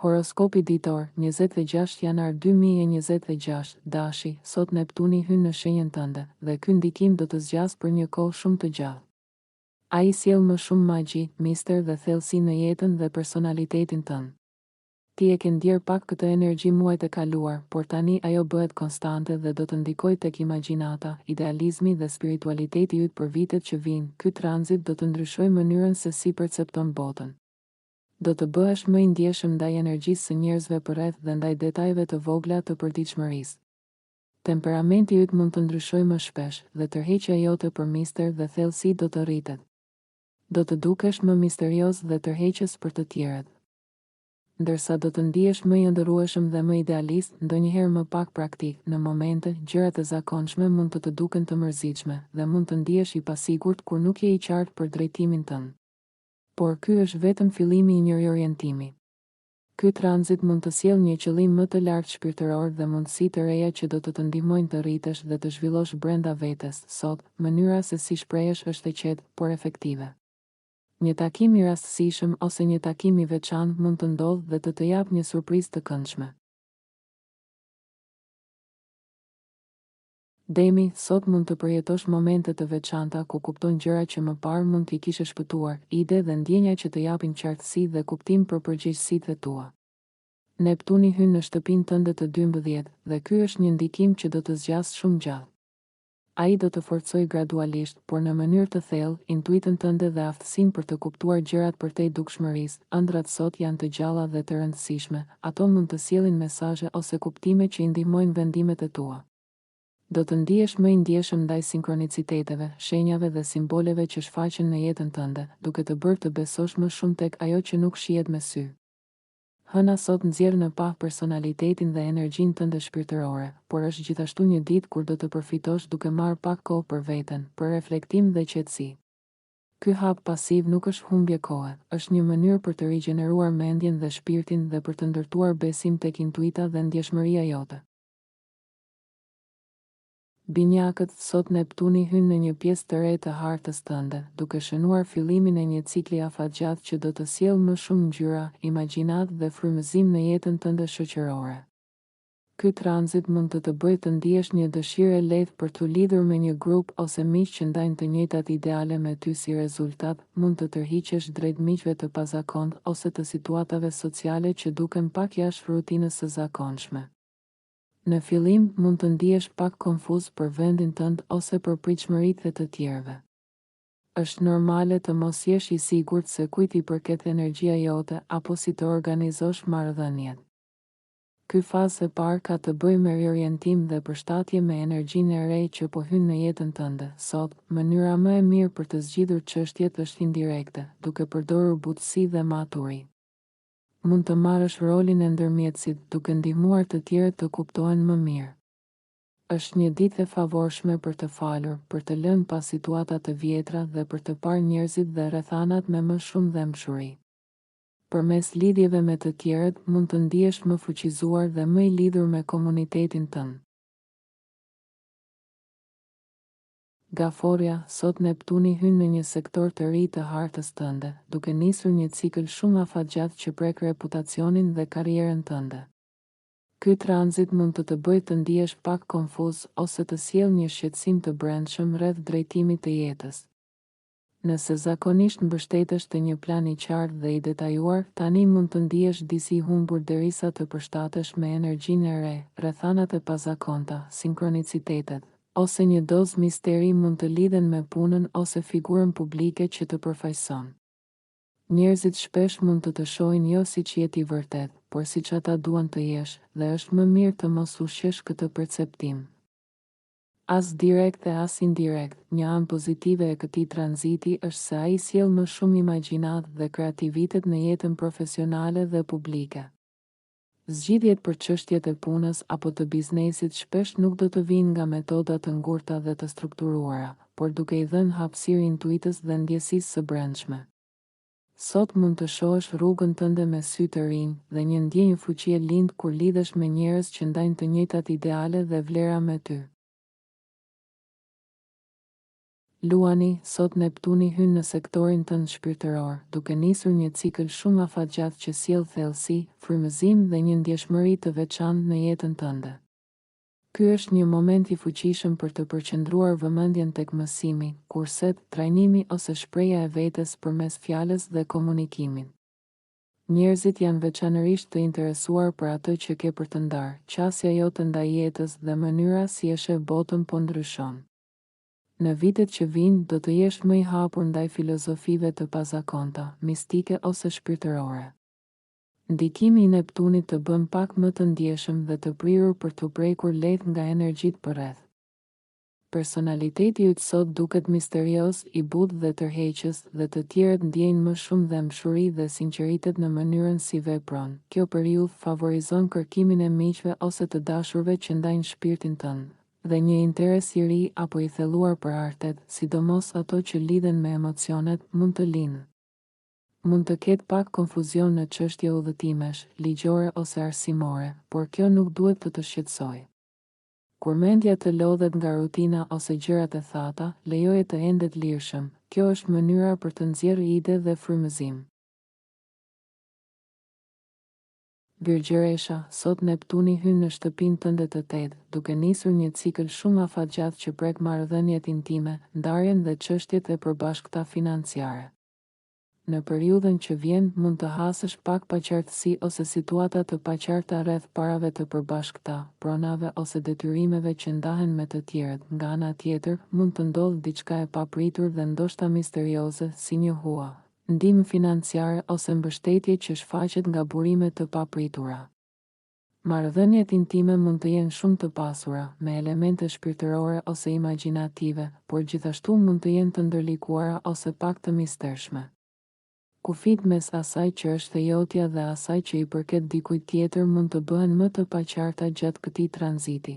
Horoskopi ditor, 26 janar 2026, Dashi, sot Neptuni hyn në shenjën tënde, dhe ky ndikim do të zgjasë për një kohë shumë të gjatë. Ai sjell më shumë magji, mister dhe thellësi në jetën dhe personalitetin tënd. Ti e ke ndjerë pak këtë energji muajt e kaluar, por tani ajo bëhet konstante dhe do të ndikojë tek imagjinata, idealizmi dhe spiritualiteti yt për vitet që vijnë. Ky tranzit do të ndryshojë mënyrën se si percepton botën. Do të bëhesh më i ndjeshëm ndaj energjisë së njerëzve përreth dhe ndaj detajeve të vogla të përditshmërisë. Temperamenti yt mund të ndryshojë më shpesh, dhe tërheqja jote për mister dhe thellësi do të rritet. Do të dukesh më misterioz dhe tërheqës për të tjerët. Ndërsa do të ndihesh më i ëndërrueshëm dhe më idealist, ndonjëherë më pak praktik, në momente, gjërat e zakonshme mund të të duken të mërzitshme, dhe mund të ndihesh i pasigurt kur nuk je i qartë për drejtimin tënd. Por ky është vetëm fillimi i një riorientimi. Ky tranzit mund të sjellë një qëllim më të lartë shpirtëror dhe mundësi të reja që do të të ndihmojnë të rritesh dhe të zhvillosh brenda vetes. Sot, mënyra se si shprehesh është e qetë, por efektive. Një takim i rastësishëm ose një takim i veçantë mund të ndodhë dhe të të japë një surprizë të këndshme. Demi, sot mund të përjetosh momente të veçanta ku kupton gjëra që më parë mund t'i kishe shpëtuar, ide dhe ndjenja që të japin qartësi dhe kuptim për përgjegjësitë e tua. Neptuni hyn në shtëpinë tënde të 12, dhe ky është një ndikim që do të zgjasë shumë gjatë. Ai do të forcojë gradualisht, por në mënyrë të thellë, intuitën tënde dhe aftësinë për të kuptuar gjërat përtej dukshmërisë. Ëndrrat sot janë të gjalla dhe të rëndësishme, ato mund të sjellin mesazhe ose kuptime që i ndihmojnë vendimet e tua. Do të ndihesh më i ndjeshëm ndaj sinkroniciteteve, shenjave dhe simboleve që shfaqen në jetën tënde, duke të bërë të besosh më shumë tek ajo që nuk shihet me sy. Hëna sot nxjerr në pah personalitetin dhe energjinë tënde shpirtërore, por është gjithashtu një ditë kur do të përfitosh duke marrë pak kohë për veten, për reflektim dhe qetësi. Ky hap pasiv nuk është humbje kohe, është një mënyrë për të rigjeneruar mendjen dhe shpirtin dhe për të ndërtuar besim tek intuita dhe ndjeshmëria jote. Binjakët, sot Neptuni hyn në një pjesë të re të hartës tënde, duke shënuar fillimin e një cikli afatgjatë që do të sjellë më shumë ngjyra, imagjinatë dhe frymëzim në jetën tënde shoqërore. Ky tranzit mund të të bëjë të ndiesh një dëshirë e lehtë për t'u lidhur me një grup ose miq që ndajnë të njëjtat ideale me ty si rezultat, mund të tërhiqesh drejt miqve të pazakontë ose të situatave sociale që duken pak jashtë rutinës së zakonshme. Në fillim, mund të ndihesh pak konfuz për vendin tënd ose për pritshmëritë e të tjerëve. Është normale të mos jesh i sigurt se kujt i përket energjia jote apo si të organizosh marrëdhëniet. Ky fazë e parë ka të bëjë me riorientim dhe përshtatje me energjinë e re që po hyn në jetën tënde. Sot, mënyra më e mirë për të zgjidhur çështjet është indirekte, duke përdorur butësi dhe maturi. Mund të marrësh rolin e ndërmjetësit, duke ndihmuar të tjerët të kuptohen më mirë. Është një ditë e favorshme për të falur, për të lënë pas situata të vjetra dhe për të parë njerëzit dhe rrethanat me më shumë dhembshuri. Përmes lidhjeve me të tjerët, mund të ndihesh më fuqizuar dhe më i lidhur me komunitetin tënd. Gaforrja, sot Neptuni hyn në një sektor të ri të hartës tënde, duke nisur një cikël shumë afatgjatë që prek reputacionin dhe karrierën tënde. Ky tranzit mund të të bëjë të ndihesh pak konfuz ose të sjellë një shqetësim të brendshëm rreth drejtimit të jetës. Nëse zakonisht mbështetesh te një plan i qartë dhe i detajuar, tani mund të ndihesh disi i humbur derisa të përshtatesh me energjinë e re, rrethanat e pazakonta, sinkronicitetet, ose një dozë misteri mund të lidhen me punën ose figurën publike që të përfaqëson. Njerëzit shpesh mund të të shohin jo siç je ti vërtet, por siç ata duan të jesh, dhe është më mirë të mos ushqesh këtë perceptim. As direkt e as indirekt, një anë pozitive e këtij tranziti është se ai sjell më shumë imagjinatë dhe kreativitet në jetën profesionale dhe publike. Zgjidhjet për çështjet e punës apo të biznesit shpesh nuk do të vijnë nga metoda të ngurta dhe të strukturuara, por duke i dhënë hapësirë intuitës dhe ndjesisë së brendshme. Sot mund të shohësh rrugën tënde me sy të rinj dhe një ndjenjë fuqie lind kur lidhesh me njerëz që ndajnë të njëjtat ideale dhe vlera me ty. Luani, sot Neptuni hyn në sektorin tënd shpirtëror, duke nisur një cikël shumë afatgjatë që sjell thellësi, frymëzim dhe një ndjeshmëri të veçantë në jetën tënde. Ky është një moment i fuqishëm për të përqendruar vëmendjen tek mësimi, kurset, trajnimi ose shprehja e vetes përmes fjalës dhe komunikimit. Njerëzit janë veçanërisht të interesuar për atë që ke për të ndarë, qasja jote ndaj jetës dhe mënyra si e sheh botën po ndryshon. Në vitet që vijnë, do të jesh më i hapur ndaj filozofive të pazakonta, mistike ose shpirtërore. Ndikimi i Neptunit të bën pak më të ndjeshëm dhe të prirur për t'u prekur lehtë nga energjitë përreth. Personaliteti yt sot duket misterioz, i butë dhe tërheqës dhe të tjerët ndjejnë më shumë dhembshuri dhe sinqeritet në mënyrën si vepron. Kjo periudhë favorizon kërkimin e miqve ose të dashurve që ndajnë shpirtin tënd, dhe një interes i ri apo i thelluar për artet, sidomos ato që lidhen me emocionet, mund të lindë. Mund të ketë pak konfuzion në çështje udhëtimesh, ligjore ose arsimore, por kjo nuk duhet të të shqetësojë. Kur mendja të lodhet nga rutina ose gjërat e thata, lejoje të endet lirshëm, kjo është mënyra për të nxjerrë ide dhe frymëzim. Virgjëresha, sot Neptuni hyn në shtëpinë tënde të tetë, duke nisur një cikël shumë afatgjatë që prek marrëdhëniet intime, ndarjen dhe çështjet e përbashkëta financiare. Në periudhën që vjen, mund të hasësh pak paqartësi ose situata të paqarta rreth parave të përbashkëta, pronave ose detyrimeve që ndahen me të tjerët. Nga ana tjetër, mund të ndodhë diçka e papritur dhe ndoshta misterioze, si një hua, ndihmë financiare ose mbështetje që shfaqet nga burime të papritura. Marrëdhëniet intime mund të jenë shumë të pasura, me elemente shpirtërore ose imagjinative, por gjithashtu mund të jenë të ndërlikuara ose pak të mistershme. Kufijtë mes asaj që është e jotja dhe asaj që i përket dikujt tjetër mund të bëhen më të paqarta gjatë këtij tranziti.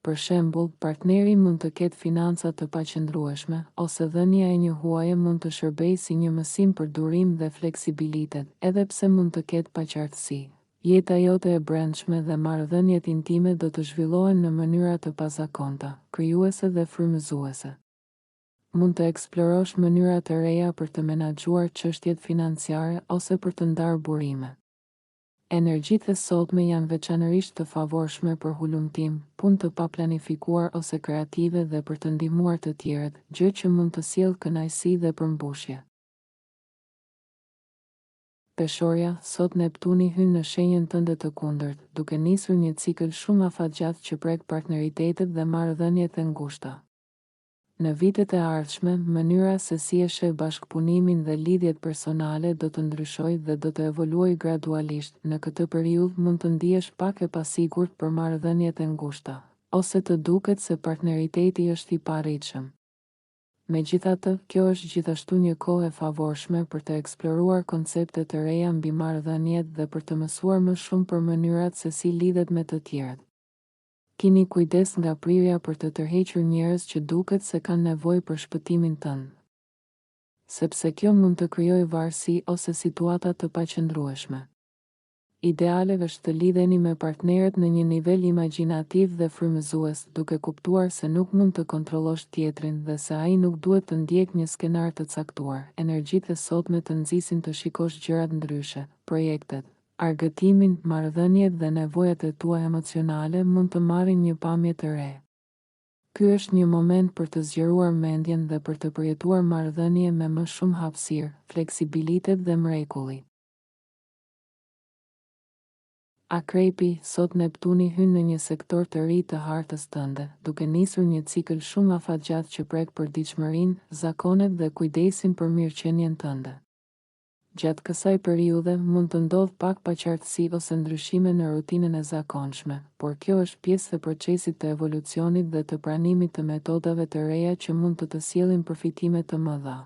Për shembull, partneri mund të ketë financa të paqëndrueshme, ose dhënia e një huaje mund të shërbejë si një mësim për durim dhe fleksibilitet, edhe pse mund të ketë paqartësi. Jeta jote e brendshme dhe marrëdhëniet intime do të zhvillohen në mënyra të pazakonta, krijuese dhe frymëzuese. Mund të eksplorosh mënyra të reja për të menaxhuar çështjet financiare ose për të ndarë burime. Energjitë e sotme janë veçanërisht të favorshme për hulumtim, punë të paplanifikuar ose kreative dhe për të ndihmuar të tjerët, gjë që mund të sjellë kënaqësi dhe përmbushje. Peshorja, sot Neptuni hyn në shenjën tënde të kundërt, duke nisur një cikël shumë afatgjatë që prek partneritetet dhe marrëdhëniet e ngushta. Në vitet e ardhshme, mënyra se si e sheh bashkëpunimin dhe lidhjet personale do të ndryshojë dhe do të evoluojë gradualisht. Në këtë periudhë mund të ndihesh pak e pasigurt për marrëdhëniet e ngushta, ose të duket se partneriteti është i paarritshëm. Megjithatë, kjo është gjithashtu një kohë e favorshme për të eksploruar koncepte të reja mbi marrëdhëniet dhe për të mësuar më shumë për mënyrat se si lidhet me të tjerët. Kini kujdes nga prirja për të tërhequr njerëz që duket se kanë nevojë për shpëtimin tënd. Sepse kjo mund të krijojë varësi ose situata të paqëndrueshme. Ideale është të lidheni me partnerët në një nivel imagjinativ dhe frymëzues, duke kuptuar se nuk mund të kontrollosh tjetrin dhe se ai nuk duhet të ndjekë një skenar të caktuar. Energjitë e sotme të nxisin të shikosh gjërat ndryshe, projektet, Argëtimin, marrëdhëniet dhe nevojat e tua emocionale mund të marrin një pamje të re. Ky është një moment për të zgjeruar mendjen dhe për të përjetuar marrëdhënie me më shumë hapësirë, fleksibilitet dhe mrekulli. Akrepi, sot Neptuni hyn në një sektor të ri të hartës tënde, duke nisur një cikël shumë afatgjatë që prek përditshmërinë, zakonet dhe kujdesin për mirëqenien tënde. Gjatë kësaj periudhe, mund të ndodhë pak paqartësi ose ndryshime në rutinën e zakonshme, por kjo është pjesë e procesit të evolucionit dhe të pranimit të metodave të reja që mund të të sjellin përfitime të mëdha.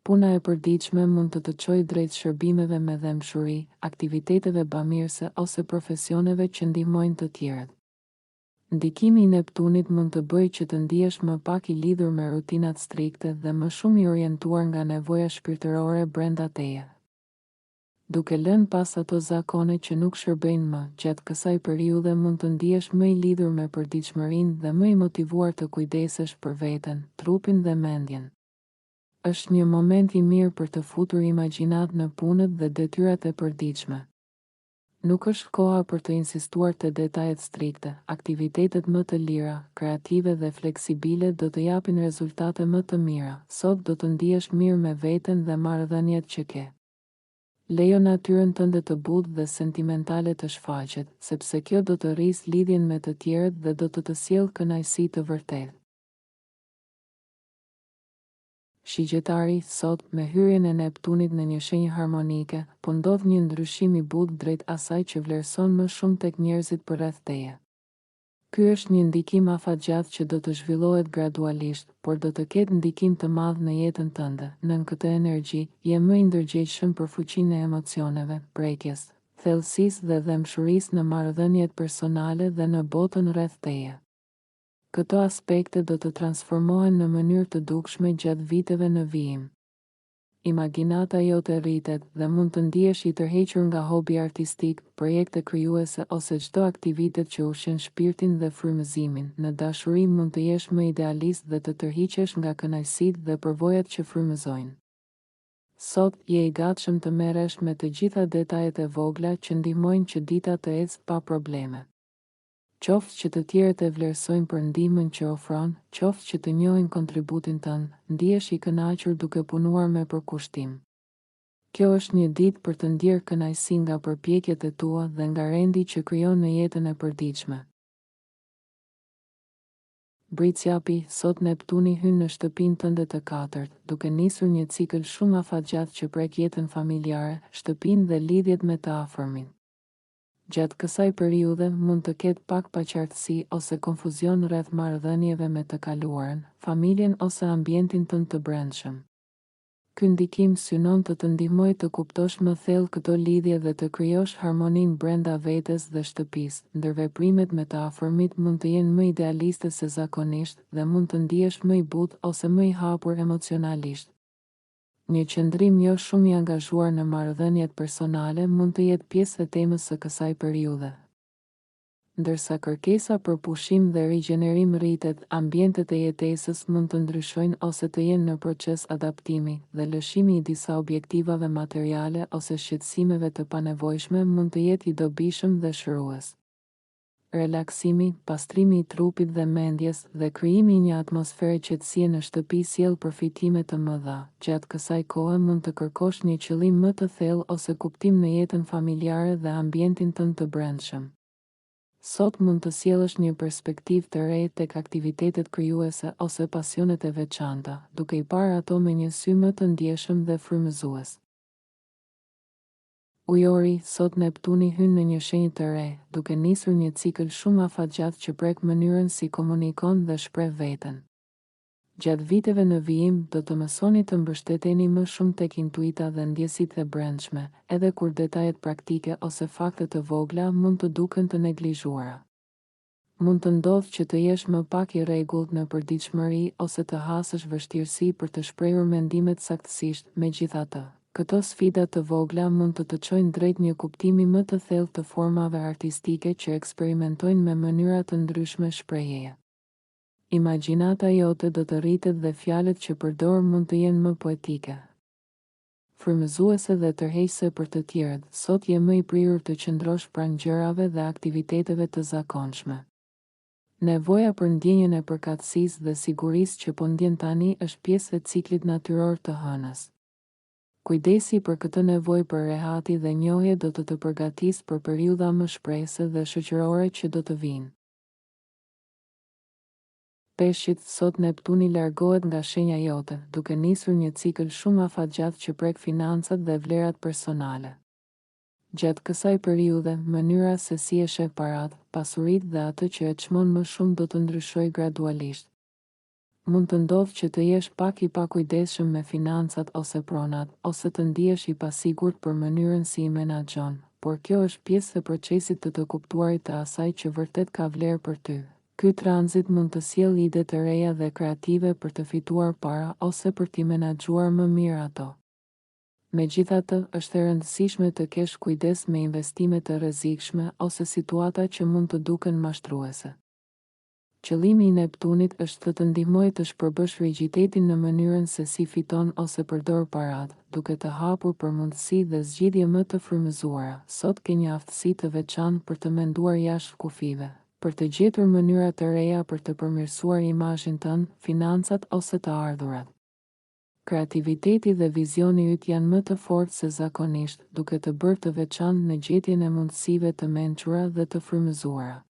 Puna e përditshme mund të të çojë drejt shërbimeve me dhembshuri, aktiviteteve bamirëse ose profesioneve që ndihmojnë të tjerët. Ndikimi i Neptunit mund të bëjë që të ndihesh më pak i lidhur me rutinat strikte dhe më shumë i orientuar nga nevoja shpirtërore brenda teje. Duke lënë pas ato zakone që nuk shërbejnë më, gjatë kësaj periudhe mund të ndihesh më i lidhur me përditshmërinë dhe më i motivuar të kujdesesh për veten, trupin dhe mendjen. Është një moment i mirë për të futur imagjinatë në punët dhe detyrat e përditshme. Nuk është koha për të insistuar te detajet strikte, aktivitetet më të lira, kreative dhe fleksibile do të japin rezultate më të mira. Sot do të ndihesh mirë me veten dhe marrëdhëniet që ke. Lejo natyrën tënde të butë dhe sentimentale të shfaqet, sepse kjo do të rrisë lidhjen me të tjerët dhe do të të sjellë kënaqësi të vërtetë. Shigjetari, Sot, me hyrjen e Neptunit në një shenjë harmonike, po ndodh një ndryshim i butë drejt asaj që vlerëson më shumë tek njerëzit përreth teje. Ky është një ndikim afatgjatë që do të zhvillohet gradualisht, por do të ketë ndikim të madh në jetën tënde. Nën këtë energji, je më i ndërgjegjshëm për fuqinë e emocioneve, prekjes, thellësisë dhe dhembshurisë në marrëdhëniet personale dhe në botën rreth teje. Këto aspekte do të transformohen në mënyrë të dukshme gjatë viteve në vijim. Imagjinata jote rritet dhe mund të ndihesh i tërhequr nga hobi artistik, projekte krijuese ose çdo aktivitet që ushqen shpirtin dhe frymëzimin. Në dashuri mund të jesh më idealist dhe të tërhiqesh nga kënaqësitë dhe përvojat që frymëzojnë. Sot, je i gatshëm të merresh me të gjitha detajet e vogla që ndihmojnë që dita të ecë pa probleme. Qoftë që të tjerët e vlerësojnë për ndihmën që ofron, qoftë që të njohin kontributin tënd, ndihesh i kënaqur duke punuar me përkushtim. Kjo është një ditë për të ndjerë kënaqësi nga përpjekjet e tua dhe nga rendi që krijon në jetën e përditshme. Bricjapi, sot Neptuni hyn në shtëpinë tënde të katërt, duke nisur një cikël shumë afatgjatë që prek jetën familjare, shtëpinë dhe lidhjet me të afërmit. Gjatë kësaj periudhe mund të ketë pak paqartësi ose konfuzion rreth marrëdhënieve me të kaluarën, familjen ose ambientin tënd të brendshëm. Ky ndikim synon të të ndihmojë të kuptosh më thellë këto lidhje dhe të krijosh harmoninë brenda vetes dhe shtëpisë. Ndërveprimet me të afërmit mund të jenë më idealiste se zakonisht dhe mund të ndihesh më i butë ose më i hapur emocionalisht. Një qëndrim jo shumë i angazhuar në marrëdhëniet personale mund të jetë pjesë e temës së kësaj periudhe. Ndërsa kërkesa për pushim dhe rigjenerim rritet, ambientet e jetesës mund të ndryshojnë ose të jenë në proces adaptimi, dhe lëshimi i disa objektivave materiale ose shqetësimeve të panevojshme mund të jetë i dobishëm dhe shërues. Relaksimi, pastrimi i trupit dhe mendjes dhe krijimi i një atmosfere qetësie në shtëpi sjell përfitime të mëdha. Gjatë kësaj kohe mund të kërkosh një qëllim më të thellë ose kuptim në jetën familjare dhe ambientin tënd të brendshëm. Sot mund të sjellësh një perspektivë të re tek aktivitetet krijuese ose pasionet e veçanta, duke i parë ato me një sy më të ndjeshëm dhe frymëzues. Ujori, sot Neptuni hyn në një shenjë të re, duke nisur një cikël shumë afatgjatë që prek mënyrën si komunikon dhe shpreh veten. Gjatë viteve në vijim, do të mësoni të mbështeteni më shumë tek intuita dhe ndjesitë e brendshme, edhe kur detajet praktike ose fakte të vogla mund të duken të neglizhuara. Mund të ndodhë që të jesh më pak i rregullt në përditshmëri ose të hasësh vështirësi për të shprehur mendimet saktësisht, megjithatë, këto sfida të vogla mund të të çojnë drejt një kuptimi më të thellë të formave artistike që eksperimentojnë me mënyra të ndryshme shprehjeje. Imagjinata jote do të rritet dhe fjalët që përdor mund të jenë më poetike. Frymëzuese dhe tërheqëse për të tjerët, sot je më i prirur të qëndrosh pranë gjërave dhe aktiviteteve të zakonshme. Nevoja për ndjenjën e përkatësisë dhe sigurisë që po ndjen tani është pjesë e ciklit natyror të hënës. Kujdesi për këtë nevojë për rehati dhe njohje do të të përgatisë për periudha më shprehëse dhe shoqërore që do të vijnë. Peshqit, sot Neptuni largohet nga shenja jote, duke nisur një cikël shumë afatgjatë që prek financat dhe vlerat personale. Gjatë kësaj periudhe, mënyra se si e sheh paratë, pasuritë dhe atë që e çmon më shumë do të ndryshojë gradualisht. Mund të ndodhë që të jesh pak i pakujdesshëm me financat ose pronat, ose të ndihesh i pasigurt për mënyrën si i menaxhon, por kjo është pjesë e procesit të të kuptuarit të asaj që vërtet ka vlerë për ty. Ky tranzit mund të sjellë ide të reja dhe kreative për të fituar para ose për t'i menaxhuar më mirë ato. Megjithatë, është e rëndësishme të kesh kujdes me investime të rrezikshme ose situata që mund të duken mashtruese. Qëllimi i Neptunit është të të ndihmojë të shpërbësh rigjiditetin në mënyrën se si fiton ose përdor paratë, duke të hapur për mundësi dhe zgjidhje më të frymëzuara. Sot ke një aftësi të veçantë për të menduar jashtë kufijve, për të gjetur mënyra të reja për të përmirësuar imazhin tënd, financat ose të ardhurat. Kreativiteti dhe vizioni yt janë më të fortë se zakonisht, duke të bërë të veçantë në gjetjen e mundësive të mençura dhe të frymëzuara.